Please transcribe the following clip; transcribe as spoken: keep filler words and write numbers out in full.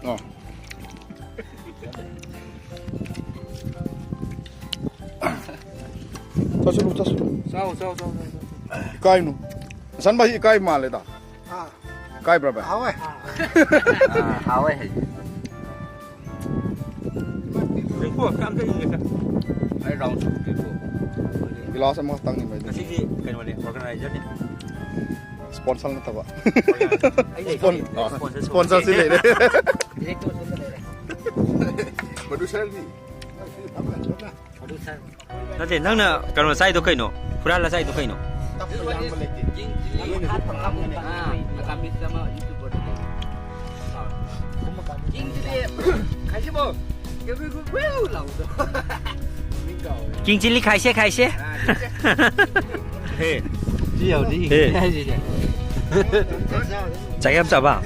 Oh. Chau, chau, chau. Chau, chau, chau, chau. Kai nu. San bai kai ma le ta. Ah. Kai bra bai. Hau e. Ah, hau e. Ringpu, kam te ning ka. Ai round sum ringpu. Glass ama tang ni bai. Asi ki kan wale organizer ni. Sponsor na taba. Ai le, spon-, sponsor, sponsor si le. Director sponsor le. Producer ni. Producer. Nate, nang na kano sai tu kaino? Pura la sai tu kaino? King chilli khai se, khai se. Hey. Hey. Chai ham sa ba?